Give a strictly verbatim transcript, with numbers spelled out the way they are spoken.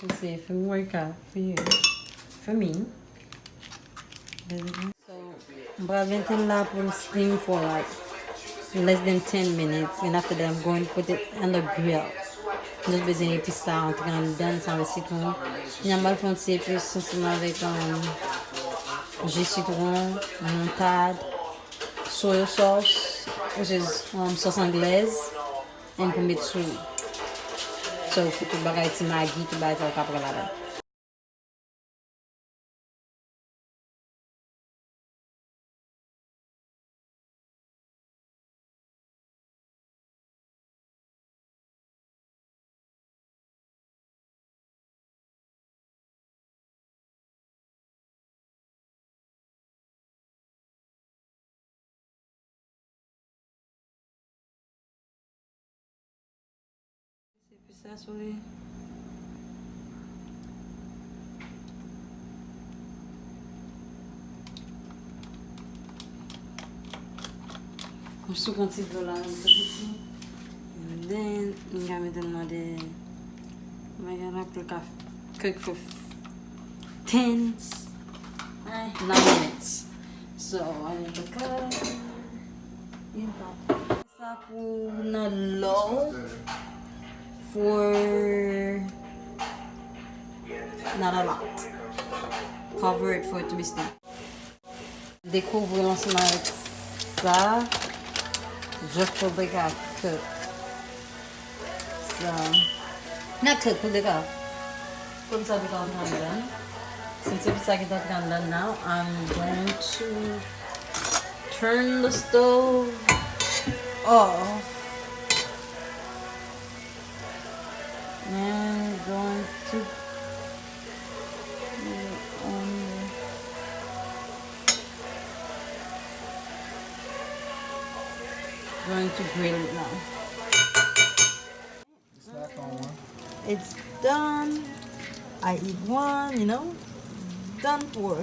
Se fè m workout for you. For me. So, m pral mete l la pou l steam for like less than ten minutes, and after that I'm going to put it on the grill. M just bezwen epis sa antre anndan, sa avèk sitwon. Kounya m pral fè yon ti epis ansanm avèk um, ji sitwon, moutad, soy sauce, which is um, sauce anglaise, and pou met sou li. So, pou tout bagay, ti magi, tout bagay sa yo ka pran ladan. Epis sa sou li. M souke yon ti dlo la, yon ti piti. And then, m ka mete l nan de, m ka cook for ten, eh, nine minutes. So, I need to cut. Sa pou nan low for not a lot. Cover it for it to be steamed. Dekouvri l ansanm avèk sa. Just pou bake a cook. So, not cook, pou bake a. Konn sa bake a antre anndan. Since se sa ki t antre anndan, now I'm going to turn the stove off. And going to put it on the, going to grill it now. It's done. I eat one, you know. Done for.